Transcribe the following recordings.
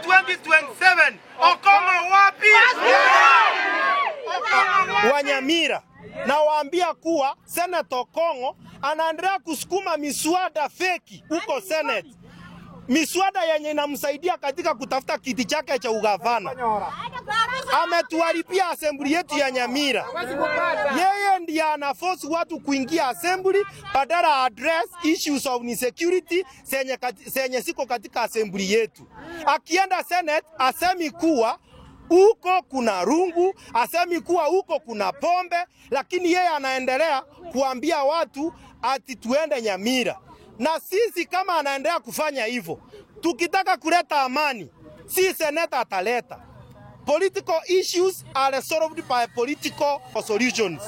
2027 Okong'o wapi? Wa Nyamira na waambia kuwa Senator Okong'o anaendelea kusukuma miswada feki huko Senate, miswada yenye inamsaidia katika kutafuta kiti chake cha ugavana. Ametuharibia assembly yetu ya Nyamira. Yeye ndiye anaforce watu kuingia assembly badala address issues of insecurity zenye siko katika assembly yetu. Akienda Senate asemi kuwa huko kuna rungu, asemi kuwa huko kuna pombe, lakini yeye anaendelea kuambia watu ati tuende Nyamira. Na sisi kama anaendelea kufanya hivyo, tukitaka kuleta amani, si seneta ataleta. Political issues are solved by political solutions.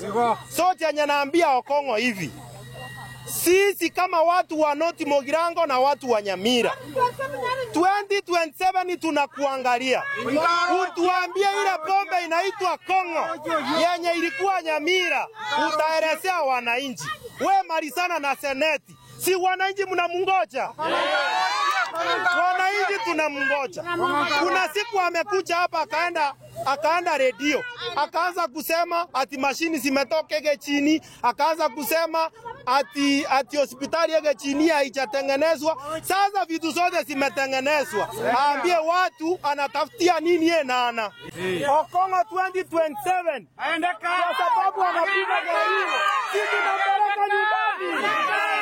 So chenye naambia Okong'o hivi, sisi kama watu wa North Mugirango na watu wa Nyamira, 2027 tunakuangalia, utuambie ile pombe inaitwa Kong'o yenye ilikuwa Nyamira, utaelezea wananchi. We malizana na seneti, si wananchi mnamungoja? Wananchi tunamngoja. Kuna siku amekuja hapa akaenda redio akaanza kusema ati mashini zimetoka ege chini, akaanza kusema ati hospitali ege chini haijatengenezwa. Sasa vitu zote zimetengenezwa, aambie watu anatafutia nini ye nana Okong'o 2027 kwa sababu anapiga kwa hiyo, sisi tunampeleka nyumbani.